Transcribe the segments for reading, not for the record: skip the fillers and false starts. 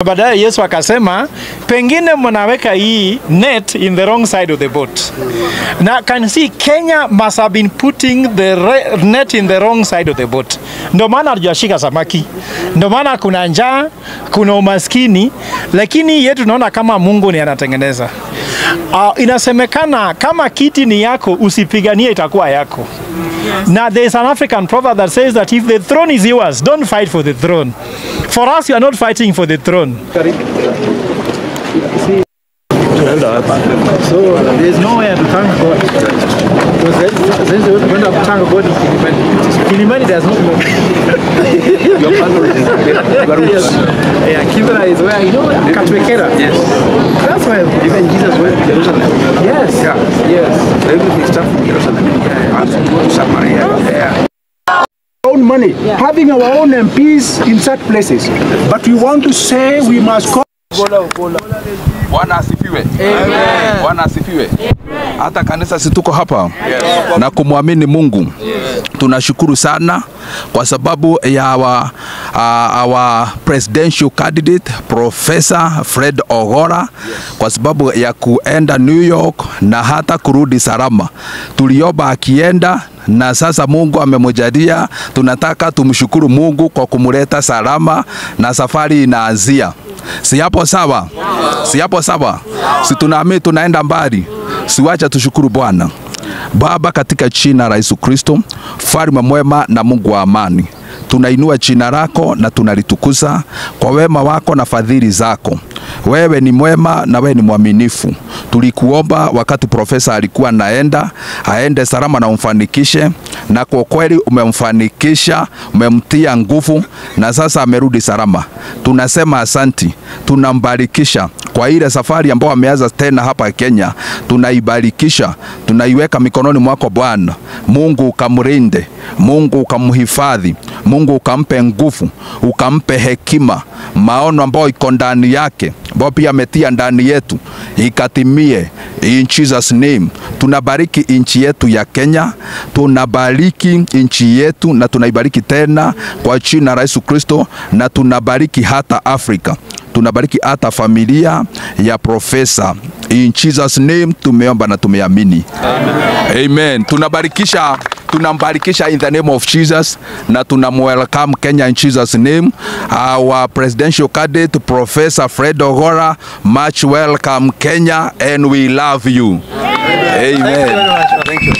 Baadaye Yesu akasema pengine mnaweka hii net in the wrong side of the boat. Na can see Kenya must have been putting the net in the wrong side of the boat. Ndio maana hatujashika samaki. Ndio maana kuna njaa, kuna umaskini, lakini yetu tunaona kama Mungu ni anatengeneza. Inasemekana kama kiti ni yako usipiganie, itakuwa yako. Now there is an African proverb that says that if the throne is yours, don't fight for the throne. For us, you are not fighting for the throne. So there's nowhere to thank God. Because when to thank God in Kilimani. Kilimani does not know. Your roots. Yeah, Kibera is where, you know, Katwekera. Yes. That's where even Jesus went to Jerusalem. Yes. Yeah. Yes. Everything starts from Jerusalem. Yeah. And to go to Samaria. Yeah. Own money, having our own MPs in such places. But we want to say we must call. Bwana asifiwe. Amen. Bwana asifiwe. Hata kanisa si tuko hapa. Yes. Na kumwamini Mungu. Yes. Tunashukuru sana kwa sababu ya our presidential candidate Professor Fred Ogola, yes, kwa sababu ya kuenda New York na hata kurudi salama. Tuliomba akienda na sasa Mungu amemjalia. Tunataka tumshukuru Mungu kwa kumuleta salama na safari inaanzia. Si hapo sawa? Si hapo sawa? Si tunaamini tunaenda mbali. Siwacha tushukuru Bwana. Baba, katika jina la Yesu Kristo, mfalme mwema na Mungu wa amani, tunainua jina lako na tunalitukuza kwa wema wako na fadhili zako. Wewe ni mwema na wewe ni mwaminifu. Tulikuomba wakati profesa alikuwa naenda, aende salama na umfanikishe, na kwa kweli umemfanikisha, umemtia nguvu na sasa amerudi salama. Tunasema asanti, tunambarikisha kwa ile safari ambayo ameanza tena hapa Kenya. Tunaibarikisha, tunaiweka mikononi mwako Bwana. Mungu ukamlinde, Mungu ukamhifadhi, Mungu ukampe nguvu, ukampe hekima, maono ambayo iko ndani yake, ambayo pia ametia ndani yetu, ikatimie in Jesus name. Tunabariki nchi yetu ya Kenya, tunabariki nchi yetu na tunaibariki tena kwa jina la Yesu Kristo, na tunabariki hata Afrika, tunabariki hata familia ya profesa. In Jesus name tumeomba na tumeamini. Amen. Amen. Tunabarikisha, tunambarikisha in the name of Jesus, na tunamwelcome Kenya in Jesus name. Our presidential candidate Professor Fred Ogola, much welcome Kenya, and we love you. Amen. Amen. Thank you.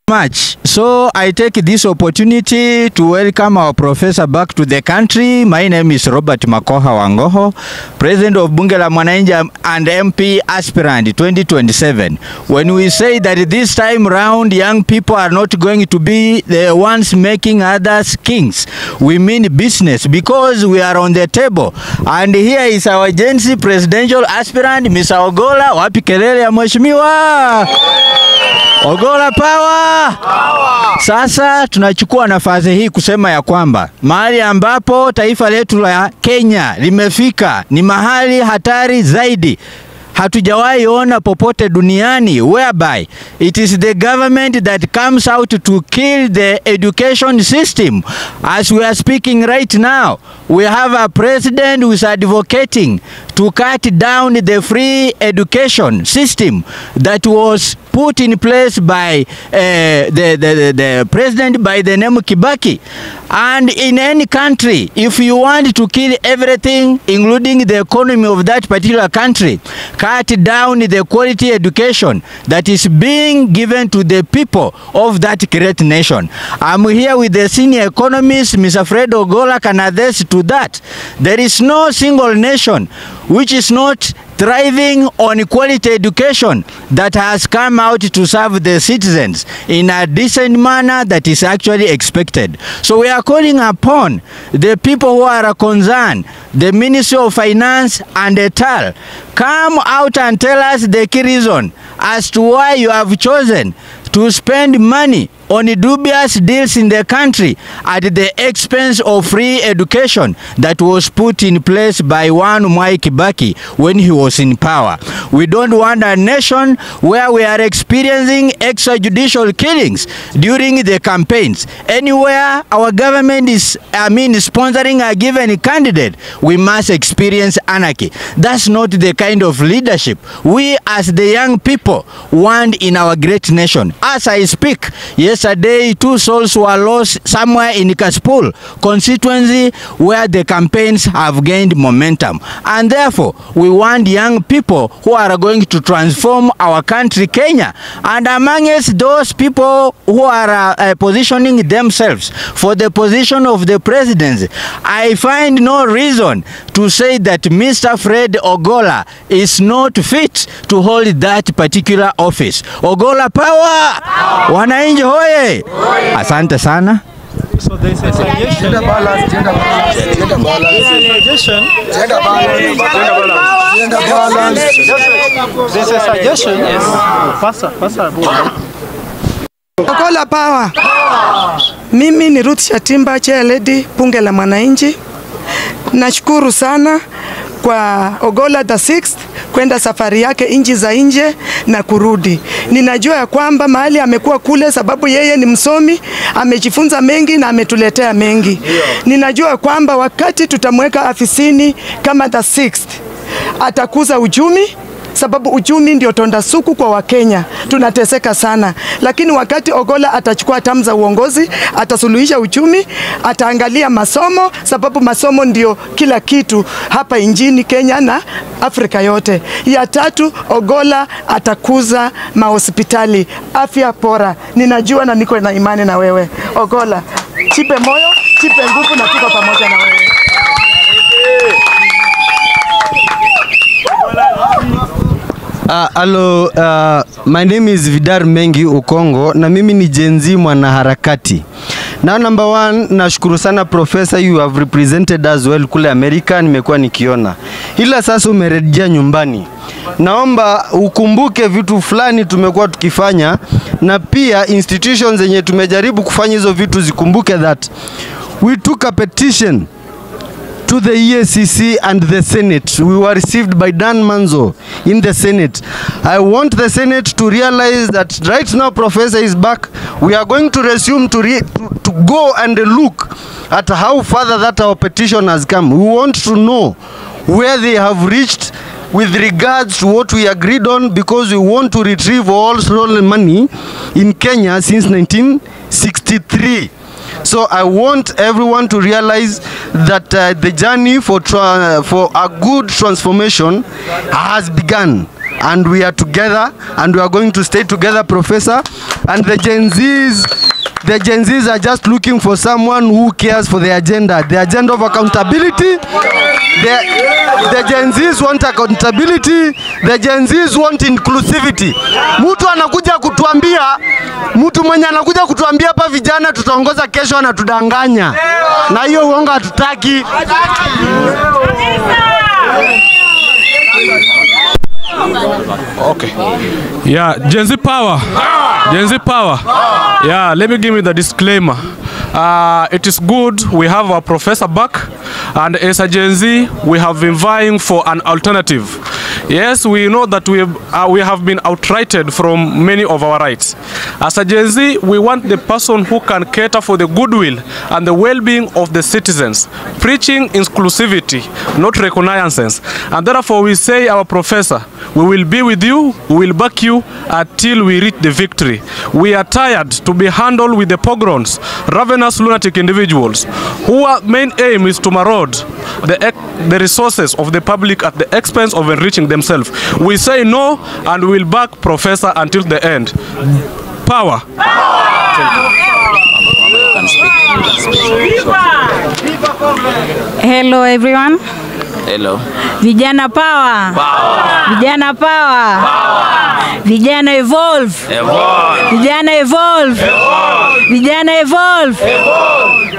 Much. So I take this opportunity to welcome our professor back to the country. My name is Robert Makoha Wangoho, President of Bunge la Mwananchi and MP aspirant 2027. When we say that this time round young people are not going to be the ones making others kings, we mean business, because we are on the table. And here is our Gen Z presidential aspirant, Mr. Ogola. Wapi kelele ya mheshimiwa? Ogola power! Power! Sasa tunachukua nafasi hii kusema ya kwamba mahali ambapo taifa letu la Kenya limefika ni mahali hatari zaidi hatujawahi ona popote duniani, whereby it is the government that comes out to kill the education system. As we are speaking right now, we have a president who is advocating to cut down the free education system that was put in place by the president by the name Kibaki. And in any country, if you want to kill everything, including the economy of that particular country, cut down the quality education that is being given to the people of that great nation. I'm here with the senior economist, Mr. Fred Ogola, can attest to that. There is no single nation which is not thriving on quality education that has come out to serve the citizens in a decent manner that is actually expected. So we are calling upon the people who are concerned, the Ministry of Finance and the TAL, come out and tell us the key reason as to why you have chosen to spend money on dubious deals in the country at the expense of free education that was put in place by one Mwai Kibaki when he was in power. We don't want a nation where we are experiencing extrajudicial killings during the campaigns. Anywhere our government is, sponsoring a given candidate, we must experience anarchy. That's not the kind of leadership we as the young people want in our great nation. As I speak, yesterday 2 souls were lost somewhere in Kasipul constituency where the campaigns have gained momentum. And therefore, we want young people who are going to transform our country, Kenya. And among us, those people who are positioning themselves for the position of the presidency, I find no reason to say that Mr. Fred Ogola is not fit to hold that particular office. Ogola power! Wananchi hoye! Asante sana. So there's a suggestion. Gender balance, gender balance, gender balance. Suggestion. Gender balance, gender balance. There's a suggestion. Yes. Pastor, Pastor. Ogola power. Mimi ni Ruth Shatimba, chair lady, Bunge la Mwananchi. Nashukuru sana kwa Ogola the sixth kwenda safari yake nchi za nje na kurudi. Ninajua ya kwamba mahali amekuwa kule sababu yeye ni msomi, amejifunza mengi na ametuletea mengi. Ninajua kwamba wakati tutamweka afisini kama the sixth, atakuza uchumi, sababu uchumi ndio tonda suku kwa Wakenya. Tunateseka sana. Lakini wakati Ogola atachukua hatamu za uongozi, atasuluhisha uchumi, ataangalia masomo, sababu masomo ndio kila kitu hapa nchini Kenya na Afrika yote. Ya tatu, Ogola atakuza mahospitali, afya bora. Ninajua na niko na imani na wewe. Ogola, chipe moyo, chipe nguvu na tuko pamoja na wewe. Hello, my name is Vidar Mengi Ukongo na mimi ni Gen Z mwanaharakati. Now number one, nashukuru sana Professor, you have represented us well kule Amerika, nimekuwa nikiona. Ila sasa umerejea nyumbani. Naomba ukumbuke vitu fulani tumekuwa tukifanya na pia institutions zenye tumejaribu kufanya hizo vitu zikumbuke that we took a petition to the EACC and the Senate. We were received by Dan Manzo in the Senate. I want the Senate to realize that right now Professor is back. We are going to resume to go and look at how further that our petition has come. We want to know where they have reached with regards to what we agreed on, because we want to retrieve all stolen money in Kenya since 1963. So I want everyone to realize that the journey for a good transformation has begun. And we are together, and we are going to stay together, Professor. And the Gen Zs are just looking for someone who cares for the agenda of accountability. The Gen Zs want accountability. The Gen Zs want inclusivity. Mtu anakuja kutuambia, mtu mwenye anakuja kutuambia hapa vijana tutaongoza kesho anatudanganya. Na hiyo uongo hatutaki. Okay. Yeah, Gen Z power. Gen Z power. Yeah, let me give you the disclaimer. It is good we have our professor back, and as a Gen Z, we have been vying for an alternative. Yes, we know that we have been outrighted from many of our rights. As a Gen Z, we want the person who can cater for the goodwill and the well-being of the citizens, preaching inclusivity, not reconnaissance. And therefore, we say our professor, we will be with you, we will back you until we reach the victory. We are tired to be handled with the pogroms, ravenous lunatic individuals, whose main aim is to maraud the resources of the public at the expense of enriching themselves. We say no, and we will back Professor until the end. Power. Hello everyone. Hello. Vijana power. Power. Vijana power. Power. Vijana evolve. Evolve. Vijana evolve. Evolve. Vijana evolve. Evolve.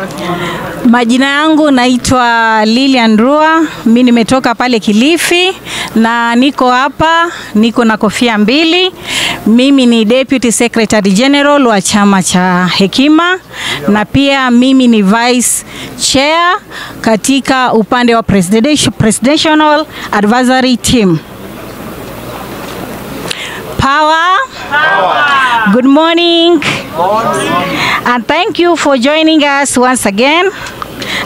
Majina yangu naitwa Lilian Rua, mimi nimetoka pale Kilifi na niko hapa, niko na kofia mbili. Mimi ni Deputy Secretary General wa chama cha Hekima na pia mimi ni Vice Chair katika upande wa Presidential Advisory Team. Power. Power. Good morning. Morning. And thank you for joining us once again.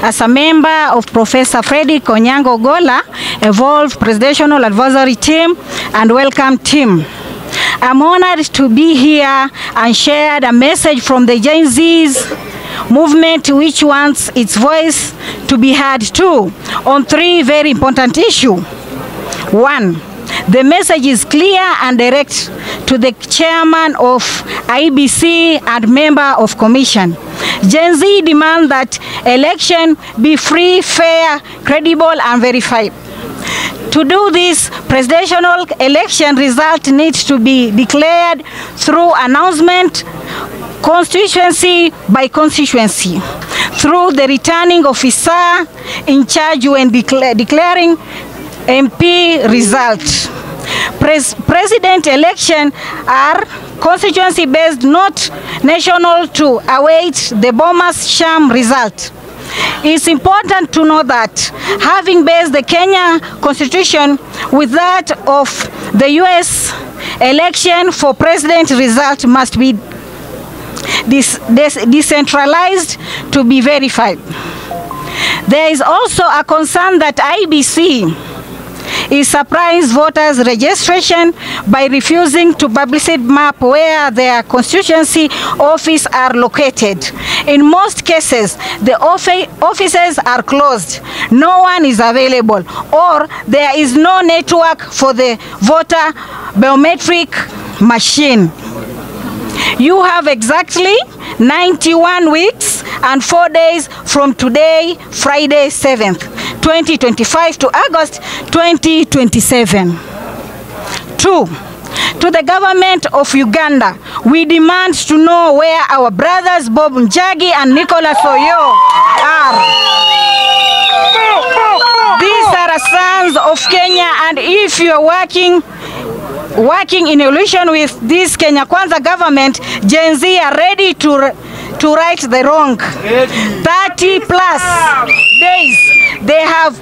As a member of Professor Frederick Onyango Ogola, Evolve Presidential Advisory Team and Welcome Team. I'm honored to be here and share a message from the Gen Z's movement, which wants its voice to be heard too, on three very important issues. One, the message is clear and direct to the chairman of IBC and member of commission. Gen Z demand that election be free, fair, credible, and verified. To do this, presidential election result needs to be declared through announcement, constituency by constituency, through the returning officer in charge when declaring MP result. President election are constituency based, not national, to await the Bomas sham result. It's important to know that having based the Kenya constitution with that of the US election for president result must be decentralized to be verified. There is also a concern that IBC is surprise voters registration by refusing to publish map where their constituency office are located. In most cases, the offices are closed, no one is available, or there is no network for the voter biometric machine. You have exactly 91 weeks and 4 days from today, Friday 7th, 2025 to August 2027. 2, to the government of Uganda, we demand to know where our brothers Bob Njagi and Nicholas Oyo are. These are sons of Kenya, and if you are working in illusion with this Kenya Kwanza government, Gen Z are ready to right the wrong. 30 plus days they have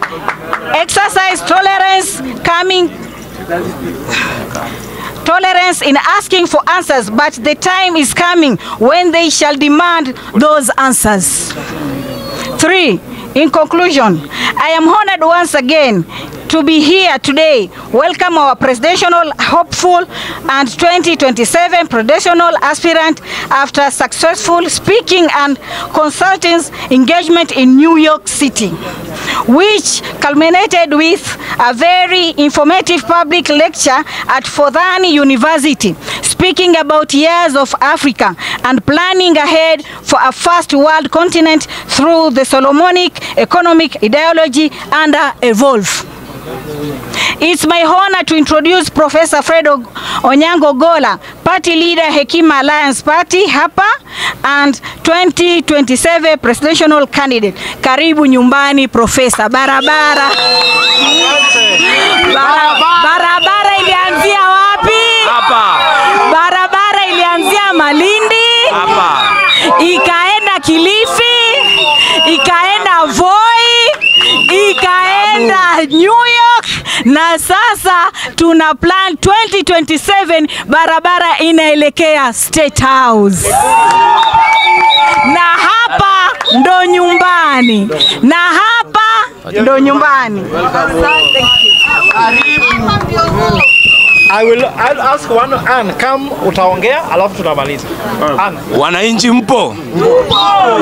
exercised tolerance in asking for answers, but the time is coming when they shall demand those answers. 3, in conclusion, I am honored once again to be here today. Welcome our presidential hopeful and 2027 presidential aspirant after successful speaking and consulting engagement in New York City, which culminated with a very informative public lecture at Fordham University, speaking about years of Africa and planning ahead for a first world continent through the Solomonic economic ideology under Evolve. It's my honor to introduce Professor Fred Onyango Ogola, party leader Hekima Alliance Party hapa and 2027 presidential candidate. Karibu nyumbani Professor. Barabara. Barabara ilianzia wapi? Hapa. Barabara ilianzia Malindi. Hapa. Ikaenda Kilifi, ikaenda Voi, ikaenda New York, na sasa tuna plan 2027 barabara inaelekea State House. Na hapa ndo nyumbani. Na hapa ndo nyumbani. I'll ask one Ann, come utaongea alafu tutamaliza. Ann. Wananchi mpo?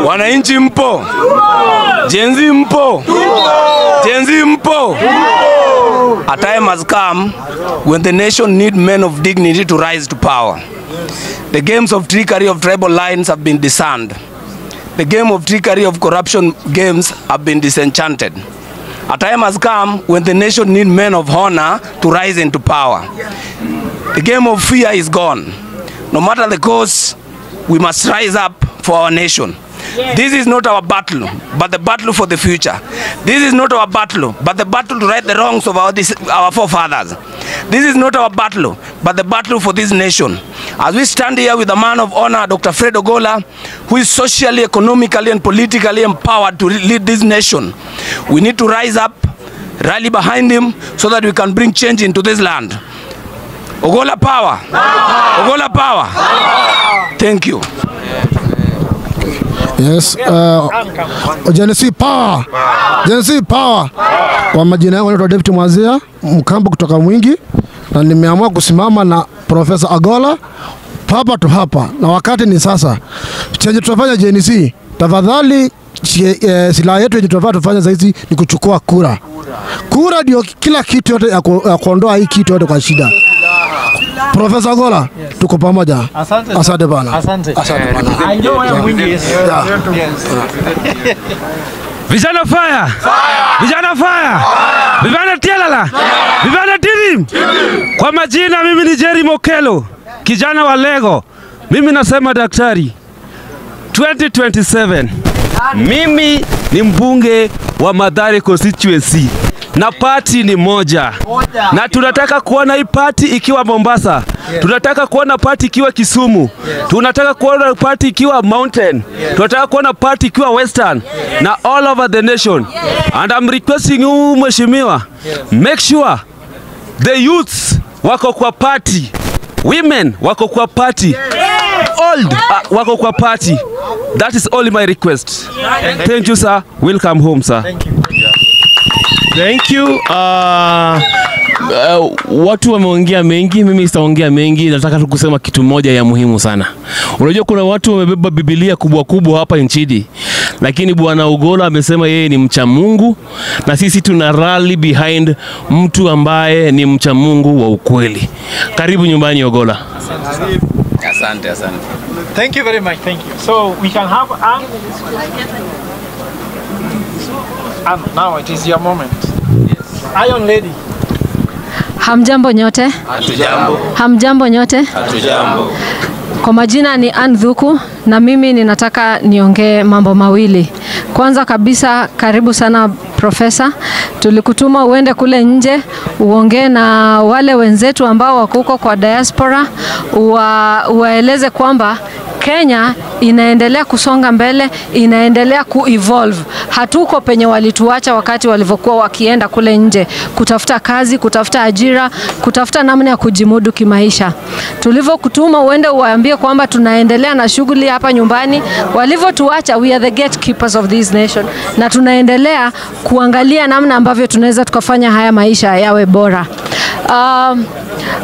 Wananchi mpo? Gen Z mpo? Gen Z mpo? A time has come when the nation need men of dignity to rise to power. The games of trickery of tribal lines have been discerned. The game of trickery of corruption games have been disenchanted. A time has come when the nation need men of honor to rise into power. The game of fear is gone. No matter the cause, we must rise up for our nation. This is not our battle, but the battle for the future. This is not our battle, but the battle to right the wrongs of our forefathers. This is not our battle, but the battle for this nation. As we stand here with a man of honor, Dr. Fred Ogola, who is socially, economically, and politically empowered to lead this nation, we need to rise up, rally behind him, so that we can bring change into this land. Ogola power. Power. Ogola power. Power. Thank you. Yes, Gen Z power. Gen Z power. Kwa majina yangu naitwa David Mwazia, Mkambo kutoka Mwingi, na nimeamua kusimama na Professor Ogola papa tu hapa, na wakati ni sasa. Chenye tutafanya Gen Z, tafadhali silaha yetu yenye tunafaa tufanye zaidi ni kuchukua kura. Kura ndio kila kitu yote ya kuondoa hii kitu yote kwa shida. Professor Ogola, yes. Tuko pamoja. Asante bana. Asante bana. I know where Mwingi is. Yeah. Yes. Vijana fire. Fire. Vijana fire. Fire. Vijana tialala. Vijana tilim. Kwa majina mimi ni Jerry Mokelo, kijana wa Lego. Mimi nasema daktari 2027. Mimi ni mbunge wa Mathare constituency na party ni moja. Na tunataka kuona hii party ikiwa Mombasa. Yes. Tunataka kuona party ikiwa Kisumu. Yes. Tunataka kuona party ikiwa Mountain. Yes. Tunataka kuona party ikiwa Western. Yes. Na all over the nation. Yes. And I'm requesting you mheshimiwa, yes, make sure the youths wako kwa party, women wako kwa party, yes, old wako kwa party. That is only my request. Yes. Thank you sir. Welcome home sir. Thank you. Thank you. Watu wameongea mengi, mimi sitaongea mengi, nataka tu kusema kitu moja ya muhimu sana. Unajua kuna watu wamebeba Biblia kubwa kubwa hapa nchini, lakini Bwana Ogola amesema yeye ni mcha Mungu, na sisi tuna rally behind mtu ambaye ni mcha Mungu wa ukweli. Karibu nyumbani Ogola. Asante, asante. Thank you very much. Thank you. So we can have Ann. Ann, now it is your moment. Yes. Iron Lady. Hamjambo nyote. Hatujambo. Hamjambo nyote. Hatujambo. Kwa majina ni Ann Dhuku na mimi ninataka niongee mambo mawili. Kwanza kabisa, karibu sana Profesa. Tulikutuma uende kule nje uongee na wale wenzetu ambao wako huko kwa diaspora, uwaeleze kwamba Kenya inaendelea kusonga mbele, inaendelea ku-evolve. Hatuko penye walituacha wakati walivyokuwa wakienda kule nje kutafuta kazi, kutafuta ajira, kutafuta namna ya kujimudu kimaisha. Tulivyokutuma uende uwaambie kwamba tunaendelea na shughuli hapa nyumbani, walivyotuacha, we are the gatekeepers of this nation, na tunaendelea kuangalia namna ambavyo tunaweza tukafanya haya maisha yawe bora.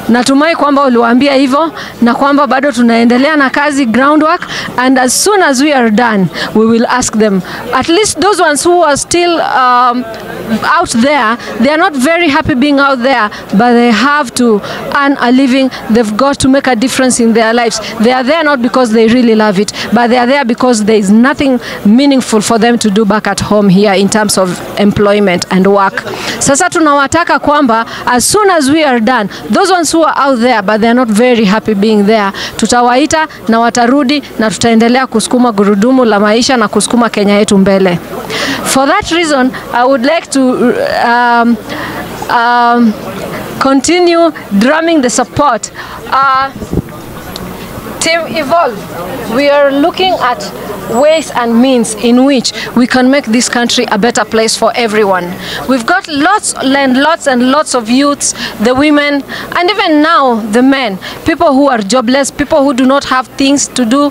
Natumai kwamba uliwaambia hivyo na kwamba bado tunaendelea na kazi groundwork, and as soon as we are done we will ask them, at least those ones who are still out there, they are not very happy being out there, but they have to earn a living, they've got to make a difference in their lives. They are there not because they really love it, but they are there because there is nothing meaningful for them to do back at home here in terms of employment and work. Sasa tunawataka kwamba as soon as we are done, those ones who are out there but they are not very happy being there, tutawaita na watarudi na tutaendelea kusukuma gurudumu la maisha na kusukuma Kenya yetu mbele. For that reason, I would like to continue drumming the support. Team Evolve, we are looking at ways and means in which we can make this country a better place for everyone. We've got lots and lots and lots of youths, the women, and even now the men, people who are jobless, people who do not have things to do,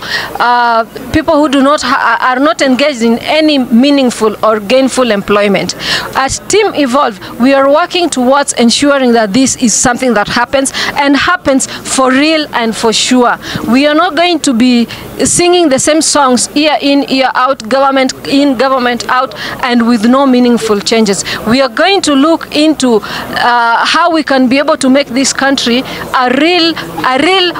people who do not are not engaged in any meaningful or gainful employment. At Team Evolve, we are working towards ensuring that this is something that happens, and happens for real and for sure. We are not going to be singing the same songs year in, year out, government in, government out, and with no meaningful changes. We are going to look into how we can be able to make this country a real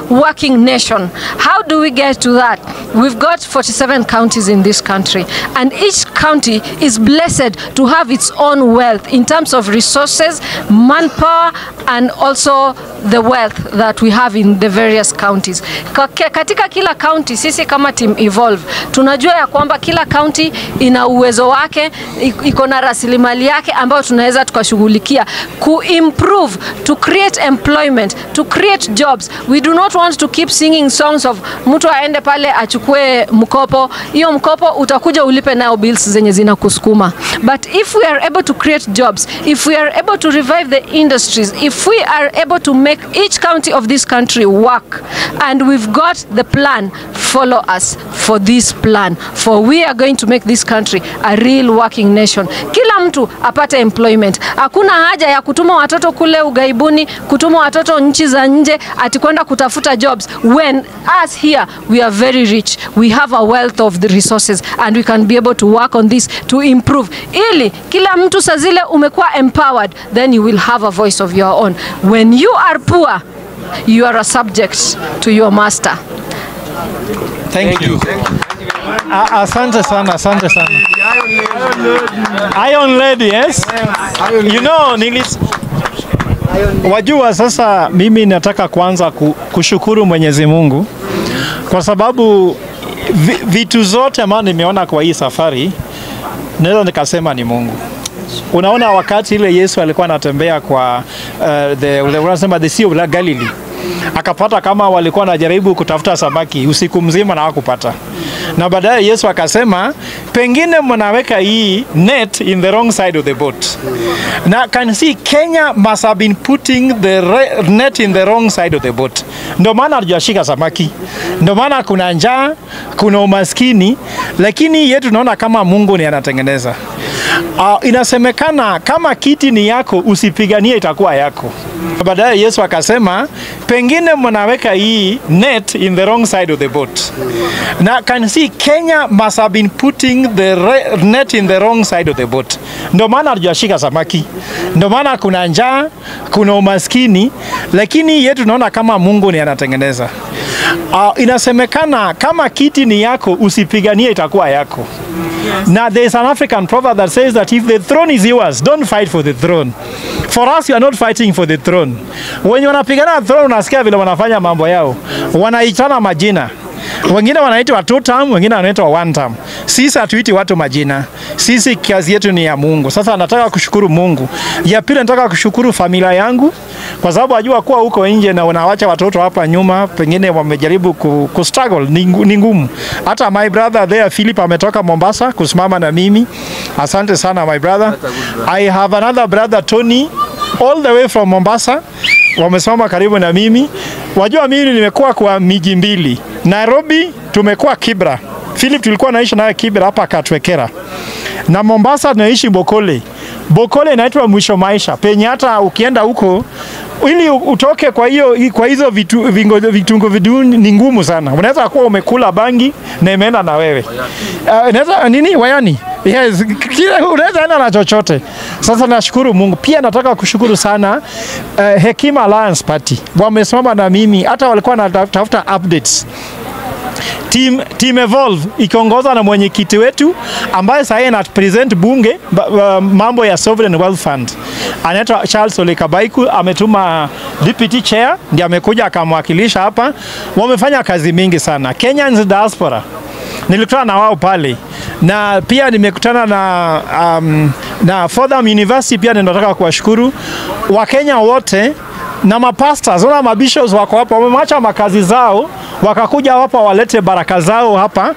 working nation. How do we get to that? We've got 47 counties in this country, and each county is blessed to have its own wealth in terms of resources, manpower, and also the wealth that we have in the various counties. Katika kila county sisi Sisi kama Team Evolve tunajua ya kwamba kila county ina uwezo wake, iko na rasilimali yake ambayo tunaweza tukashughulikia ku improve, to create employment, to create jobs. We do not want to keep singing songs of mtu aende pale achukue mkopo, hiyo mkopo utakuja ulipe nayo bills zenye zinakusukuma. But if we are able to create jobs, if we are able to revive the industries, if we are able to make each county of this country work, and we've got the plan, follow us for this plan, for we are going to make this country a real working nation. Kila mtu apate employment. Hakuna haja ya kutuma watoto kule ugaibuni, kutuma watoto nchi za nje ati kwenda kutafuta jobs, when us here we are very rich. We have a wealth of the resources and we can be able to work on this to improve. Ili kila mtu saa zile umekuwa empowered, then you will have a voice of your own. When you are poor, you are a subject to your master. Thank you. Asante sana, asante sana. Iron Lady, yes? You know, wajua sasa mimi nataka kwanza kushukuru Mwenyezi Mungu kwa sababu vitu zote ambazo nimeona kwa hii safari naweza nikasema ni Mungu. Unaona wakati ile Yesu alikuwa anatembea kwa the Sea of Galilee, akapata kama walikuwa wanajaribu kutafuta samaki usiku mzima na hawakupata. Na baadaye Yesu akasema pengine mnaweka hii net in the wrong side of the boat. Na can see Kenya must have been putting the net in the wrong side of the boat. Ndio maana hatujashika samaki. Ndio maana kuna njaa, kuna umaskini, lakini yetu tunaona kama Mungu ni anatengeneza. Inasemekana kama kiti ni yako usipiganie, itakuwa yako. Baadaye Yesu akasema pengine mnaweka hii net in the wrong side of the boat. Na can see Kenya must have been putting the net in the wrong side of the boat. Ndio maana hatujashika samaki. Ndio maana kuna njaa, kuna umaskini, lakini yetu tunaona kama Mungu ni anatengeneza. Inasemekana kama kiti ni yako usipiganie, itakuwa yako. Now there is an African proverb that says that if the throne is yours, don't fight for the throne. For us, you are not fighting for the throne. When wanapigana throne, unasikia vile wanafanya mambo yao. Wanaitana majina. Wengine wanaitwa two term, wengine wanaitwa one term. Sisi hatuiti watu majina. Sisi kazi yetu ni ya Mungu. Sasa nataka kushukuru Mungu. Ya pili nataka kushukuru familia yangu kwa sababu ajua kuwa huko nje na unawacha watoto hapa nyuma, pengine wamejaribu ku struggle, ni ngumu. Hata my brother there Philip ametoka Mombasa kusimama na mimi. Asante sana my brother. I have another brother Tony all the way from Mombasa. Wamesimama karibu na mimi. Wajua mimi nimekuwa kwa miji mbili. Nairobi tumekuwa Kibra. Philip tulikuwa naishi naye Kibra hapa Katwekera. Na Mombasa tunaishi Bokole. Bokole inaitwa mwisho maisha. Penye hata ukienda huko ili utoke kwa hiyo kwa hizo vitungo viduni ni ngumu sana. Unaweza kuwa umekula bangi na imeenda na wewe. Unaweza nini wayani? Yes, unaweza enda na chochote. Sasa nashukuru Mungu. Pia nataka kushukuru sana Hekima Alliance Party. Wamesimama na mimi, hata walikuwa wanatafuta updates. Team Evolve ikiongozwa na mwenyekiti wetu ambaye sasa ana present bunge mambo ya Sovereign Wealth Fund. Anaitwa Charles Ole Kabaiku, ametuma deputy chair ndiye amekuja akamwakilisha hapa. Wamefanya kazi mingi sana. Kenyans diaspora nilikutana na wao pale, na pia nimekutana na Fordham University. Pia ninataka kuwashukuru Wakenya wote na mapastors, na mabishops wako hapa, wameacha makazi zao wakakuja hapa walete baraka zao hapa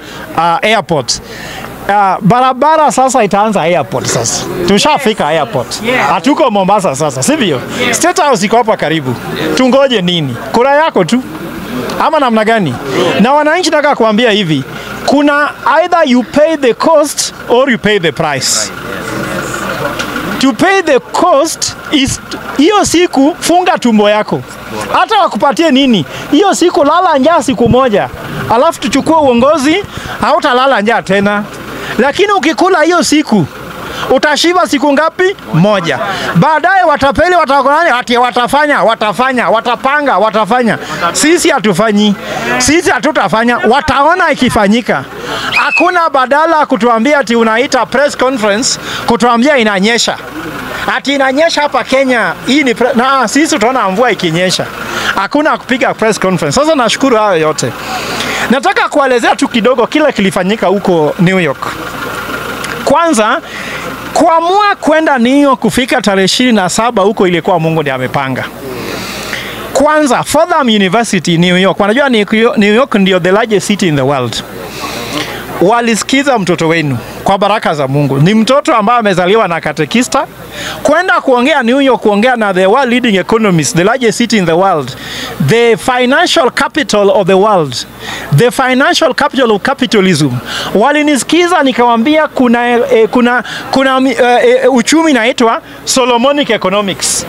airport. Barabara sasa itaanza airport sasa. Tushafika airport. Hatuko Mombasa sasa, sivyo? State House iko hapa karibu. Tungoje nini? Kura yako tu. Ama namna gani? Na wananchi nataka kuambia hivi, kuna either you pay the cost or you pay the price. To pay the cost is hiyo siku funga tumbo yako. Hata wakupatie nini, hiyo siku lala njaa siku moja, alafu tuchukue uongozi, hautalala njaa tena. Lakini ukikula hiyo siku, Utashiba siku ngapi? Moja. Baadaye watapeli watakorani, ati watafanya, watafanya, watapanga, watafanya. Sisi hatufanyi. Sisi hatutafanya. Wataona ikifanyika. Hakuna badala kutuambia ati unaita press conference kutuambia inanyesha. Ati inanyesha hapa Kenya. Hii ni na sisi tutaona mvua ikinyesha. Hakuna kupiga press conference. Sasa nashukuru hayo yote. Nataka kuelezea tu kidogo kile kilifanyika huko New York. Kwanza, kuamua kwenda New York kufika tarehe 27 huko ilikuwa Mungu ndiye amepanga. Kwanza, Fordham University New York. Wanajua New York ndio the largest city in the world. Walisikiza mtoto wenu kwa baraka za Mungu. Ni mtoto ambaye amezaliwa na katekista. Kwenda kuongea New York, kuongea na the world leading economist, the largest city in the world, the financial capital of the world, the financial capital of capitalism. Walinisikiza nikawaambia kuna uchumi inaitwa Solomonic economics.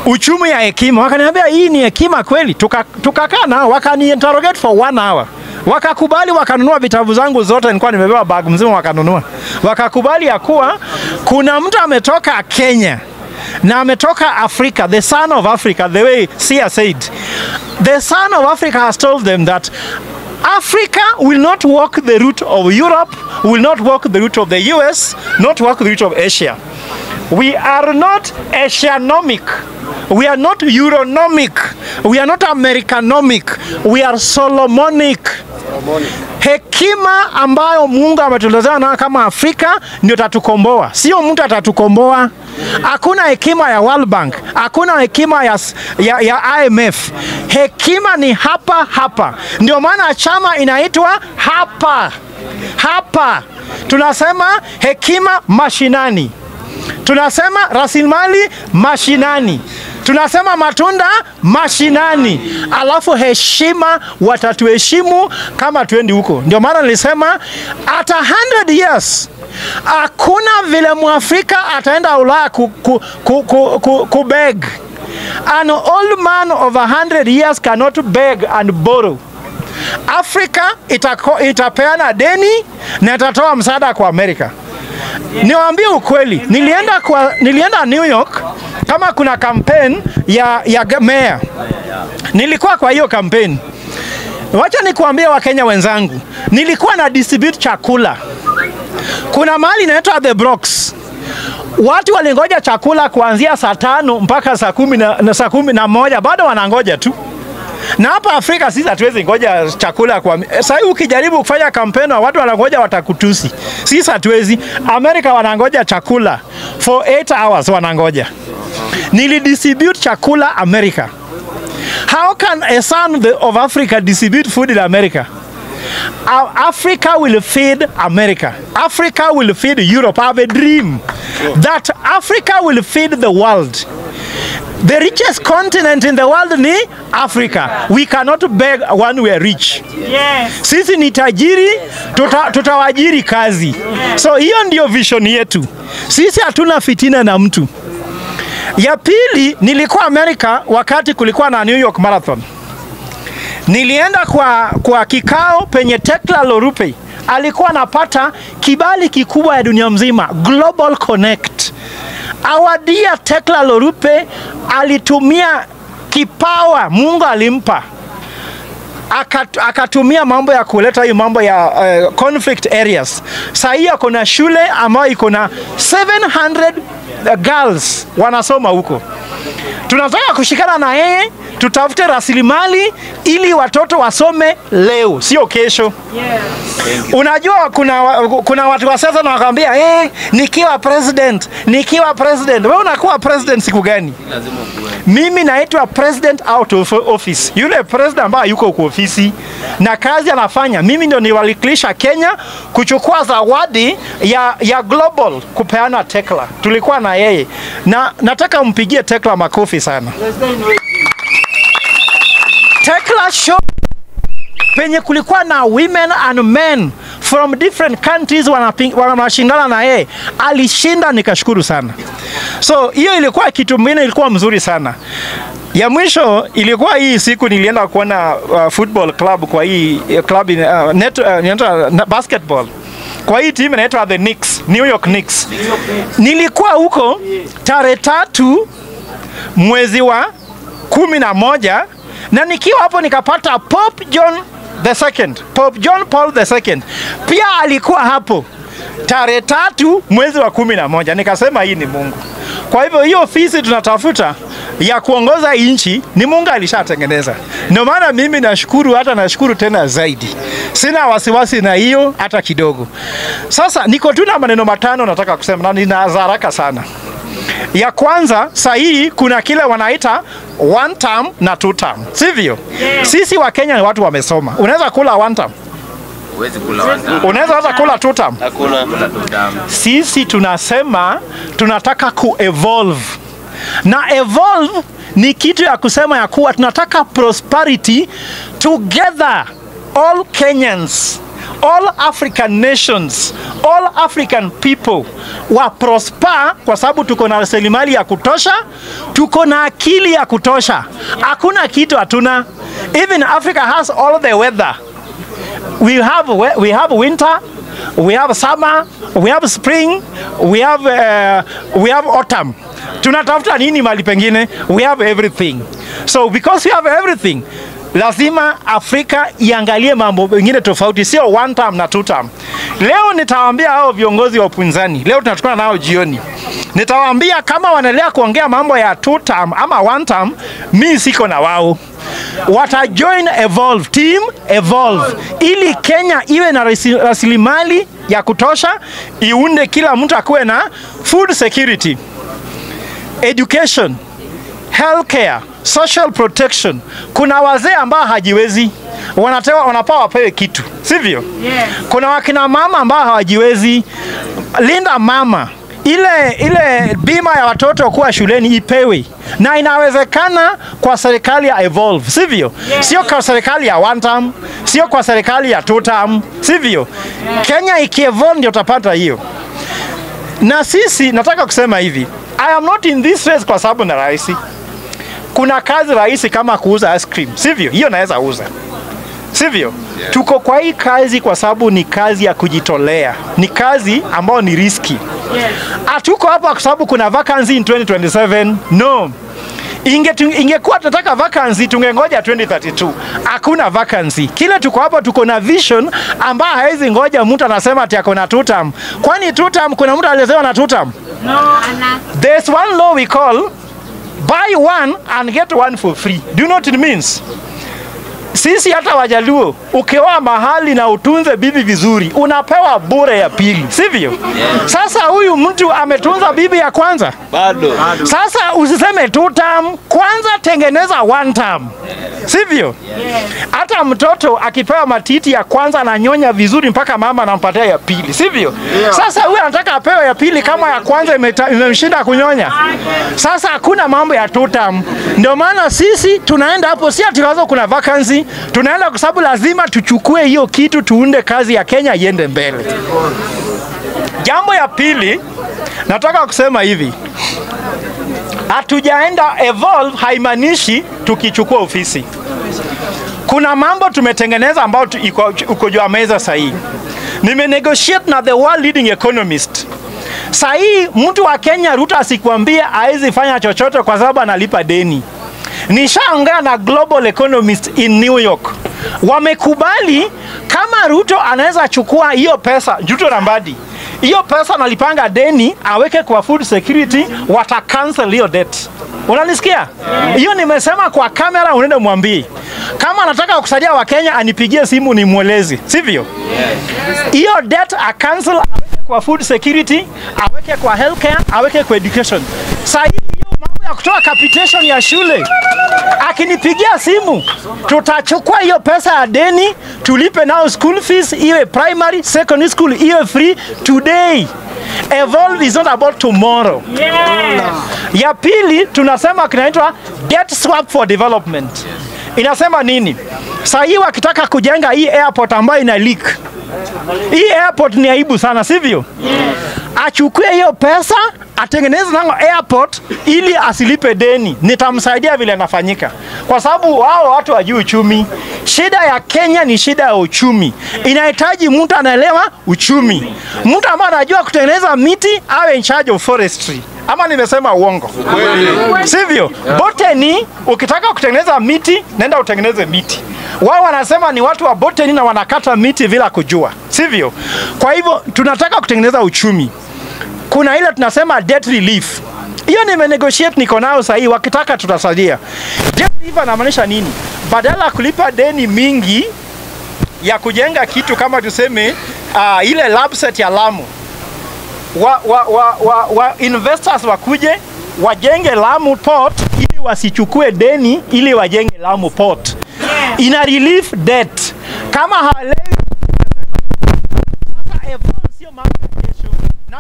Uchumi ya hekima. Wakaniambia hii ni hekima kweli. Tukakaa nao, wakani interrogate for 1 hour. Wakakubali, wakanunua vitabu zangu zote, nilikuwa nimebeba bag mzima, wakanunua. Wakakubali ya kuwa kuna mtu ametoka Kenya na ametoka Africa, the son of Africa, the way Sia said. The son of Africa has told them that Africa will not walk the route of Europe, will not walk the route of the US, not walk the route of Asia. We are not Asianomic. We are not Euronomic. We are not Americanomic. We are Solomonic. Hekima ambayo Mungu ametuletea na kama Afrika ndio tatukomboa. Sio mtu atatukomboa. Hakuna hekima ya World Bank, hakuna hekima ya IMF. Hekima ni hapa hapa. Ndio maana chama inaitwa hapa. Hapa. Tunasema hekima mashinani. Tunasema rasilimali mashinani. Tunasema matunda mashinani. Alafu heshima, watatuheshimu kama tuendi huko. Ndio maana nilisema at 100 years hakuna vile Mwafrika ataenda Ulaya ku beg. An old man of 100 years cannot beg and borrow. Afrika itapeana deni na itatoa msaada kwa Amerika. Niwaambie ukweli, nilienda New York kama kuna campaign ya mayor. Nilikuwa kwa hiyo campaign. Wacha nikuambie Wakenya wenzangu, nilikuwa na distribute chakula. Kuna mahali inaitwa The Bronx. Watu walingoja chakula kuanzia saa 5 mpaka saa 11, bado wanangoja tu. Na hapa Afrika sisi hatuwezi ngoja chakula kwa sasa. Ukijaribu kufanya kampeni watu wanangoja watakutusi. Sisi hatuwezi. Amerika wanangoja chakula for 8 hours wanangoja. Nilidistribute chakula America. How can a son of Africa distribute food in America? Africa will feed America. Africa will feed Europe. I have a dream that Africa will feed the world. The richest continent in the world ni Africa. We cannot beg when we are rich. Yes. Sisi ni tajiri, tutawajiri kazi. So hiyo ndio vision yetu. Sisi hatuna fitina na mtu. Ya pili, nilikuwa Amerika wakati kulikuwa na New York Marathon. Nilienda kwa kikao penye Tekla Lorupe alikuwa anapata kibali kikubwa ya dunia mzima, Global Connect. Our dear Tekla Lorupe alitumia kipawa Mungu alimpa. Akatumia mambo ya kuleta hiyo mambo ya conflict areas. Sasa hiyo kuna shule ambayo iko na 700 girls wanasoma huko. Tunataka kushikana na yeye, tutafute rasilimali ili watoto wasome leo, sio kesho. Yes. Unajua kuna watu wa sasa na wakwambia, nikiwa president. Wewe unakuwa president siku gani? Mimi naitwa president out of office. Yule president ambaye yuko kwa ofisi na kazi anafanya, mimi ndio niwakilisha Kenya kuchukua zawadi ya global kupeana Tekla. Tulikuwa na yeye. Na nataka mpigie Tekla makofi sana. Tekla show penye kulikuwa na women and men from different countries wanashindana na yeye. Alishinda, nikashukuru sana. So hiyo ilikuwa kitu mimi ilikuwa mzuri sana. Ya mwisho ilikuwa hii siku nilienda kuona football club kwa hii club basketball Kwa hii timu inaitwa the Knicks, New York Knicks. Nilikuwa huko tarehe 3 mwezi wa 11, na nikiwa hapo nikapata Pope John the Second, Pope John Paul the Second pia alikuwa hapo tarehe 3 mwezi wa 11. Nikasema hii ni Mungu. Kwa hivyo hiyo ofisi tunatafuta ya kuongoza nchi ni Mungu alishatengeneza. Ndio maana mimi nashukuru, hata nashukuru tena zaidi. Sina wasiwasi na hiyo hata kidogo. Sasa niko tu na maneno matano nataka kusema na nina haraka sana. Ya kwanza, sahihi kuna kile wanaita one term na two term. Sivyo? Yeah. Sisi wa Kenya ni watu wamesoma. Unaweza kula one term? Huwezi kula one term. Unaweza hata kula two term? Hakuna kula two term. Sisi tunasema tunataka ku-evolve. Na evolve ni kitu ya kusema ya kuwa tunataka prosperity together, all Kenyans, all African nations, all African people wa prosper, kwa sababu tuko na rasilimali ya kutosha, tuko na akili ya kutosha. Hakuna kitu hatuna. Even Africa has all the weather. We have winter, we have summer, we have spring, we have autumn. Tunatafuta nini mali pengine? We have everything. So because we have everything, lazima Afrika iangalie mambo mengine tofauti, sio one term na two term. Leo nitawaambia hao viongozi wa upinzani, leo tunachukua nao jioni. Nitawaambia kama wanaendelea kuongea mambo ya two term ama one term, mimi siko na wao. Wata join Evolve, team Evolve, ili Kenya iwe na rasilimali ya kutosha, iunde kila mtu akuwe na food security, education, healthcare, social protection. Kuna wazee ambao hajiwezi, wanapewa wapewe kitu, sivyo? Yes. Kuna wakina mama ambao hawajiwezi, linda mama. Ile bima ya watoto kuwa shuleni ipewe. Na inawezekana kwa serikali ya Evolve, sivyo? Yeah. Sio kwa serikali ya one term, sio kwa serikali ya two term, sivyo? Yeah. Kenya ikievolve ndio utapata hiyo. Na sisi nataka kusema hivi, I am not in this race kwa sababu na rahisi. Kuna kazi rahisi kama kuuza ice cream, sivyo? Hiyo naweza uza. Sivyo? Yeah. Tuko kwa hii kazi kwa sababu ni kazi ya kujitolea. Ni kazi ambayo ni riski. Hatuko hapa kwa sababu kuna vacancy in 2027. No. Ingekuwa tunataka vacancy tungengoja 2032. Hakuna vacancy. Kile tuko hapa tuko na vision ambayo haizi ngoja mtu anasema ati ako na two term. Kwani two term kuna mtu aliyezewa na two term? No. There's one law we call buy one and get one for free. Do you know what it means? Sisi hata Wajaluo, ukioa mahali na utunze bibi vizuri, unapewa bure ya pili, sivyo? Yeah. Sasa huyu mtu ametunza bibi ya kwanza? Bado. Sasa usiseme two term, kwanza tengeneza one term. Sivyo? Hata mtoto akipewa matiti ya kwanza ananyonya vizuri mpaka mama anampatia ya pili, sivyo? Yeah. Sasa huyu anataka apewe ya pili kama ya kwanza imemshinda kunyonya. Sasa hakuna mambo ya two term. Ndio maana sisi tunaenda hapo, si ati kuna vacancy, tunaenda kwa sababu lazima tuchukue hiyo kitu tuunde kazi ya Kenya iende mbele. Jambo ya pili nataka kusema hivi. Hatujaenda evolve haimaanishi tukichukua ofisi. Kuna mambo tumetengeneza ambayo uko juu ya meza sahihi. Nimenegotiate na the world leading economist. Sahihi mtu wa Kenya Ruto asikwambie haezi fanya chochote kwa sababu analipa deni. Nishaongea na global economist in New York. Wamekubali kama Ruto anaweza chukua hiyo pesa, Ruto na Mbadi, hiyo pesa analipanga deni aweke kwa food security, wata cancel hiyo debt. Unanisikia? Hiyo nimesema kwa kamera, unaenda mwambie. Kama anataka kusaidia wa Kenya anipigie simu nimueleze, sivyo? Hiyo debt a cancel, aweke kwa food security, aweke kwa healthcare, aweke kwa education. Sasa ya kutoa capitation ya shule, akinipigia simu tutachukua hiyo pesa ya deni tulipe nao school fees, iwe primary, secondary school, iwe free today. Evolve is not about tomorrow. Yes. Ya pili tunasema kinaitwa debt swap for development. Inasema nini? Sasa hii wakitaka kujenga hii airport ambayo ina leak, Hii airport ni aibu sana, sivyo? Achukue hiyo pesa atengeneze nango airport ili asilipe deni. Nitamsaidia vile nafanyika, kwa sababu wao watu wajui uchumi. Shida ya Kenya ni shida ya uchumi, inahitaji mtu anaelewa uchumi, mtu ambaye anajua kutengeneza miti awe in charge of forestry. Ama nimesema uongo? Sivyo? Botany, ukitaka kutengeneza miti nenda utengeneze miti. Wao wanasema ni watu wa botany na wanakata miti bila kujua, sivyo? Kwa hivyo tunataka kutengeneza uchumi. Kuna ile tunasema debt relief. Hiyo nimenegotiate, niko nayo sahii, wakitaka tutasaidia. Debt relief anamaanisha nini? Badala ya kulipa deni mingi ya kujenga kitu kama tuseme ile lab set ya Lamu, wa investors wakuje wajenge Lamu Port ili wasichukue deni, ili wajenge Lamu Port. Ina relief debt. Kama hawaelewi sasa, evolve sio mambo ya kesho. Na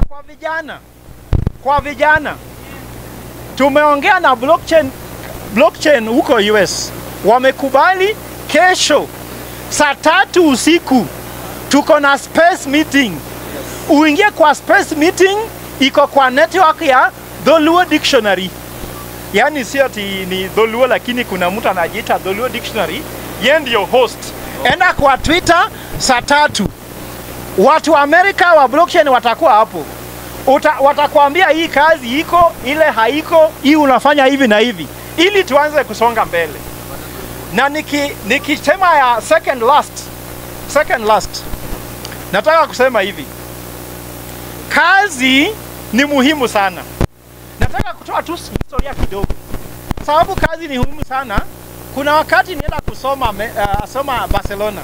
kwa vijana tumeongea na blockchain huko US, wamekubali kesho saa 3 usiku tuko na space meeting. Uingie kwa space meeting, iko kwa network ya Dholuo Dictionary. Yaani sio ati ni Dholuo, lakini kuna mtu anajiita Dholuo Dictionary, yeye ndio host. Enda kwa Twitter saa 3. Watu wa Amerika wa blockchain watakuwa hapo. Watakuambia hii kazi iko, ile haiko, hii unafanya hivi na hivi, ili tuanze kusonga mbele. Na nikisema ya second last, nataka kusema hivi. Kazi ni muhimu sana. Nataka kutoa tu historia kidogo, sababu kazi ni muhimu sana. Kuna wakati nienda kusoma soma Barcelona.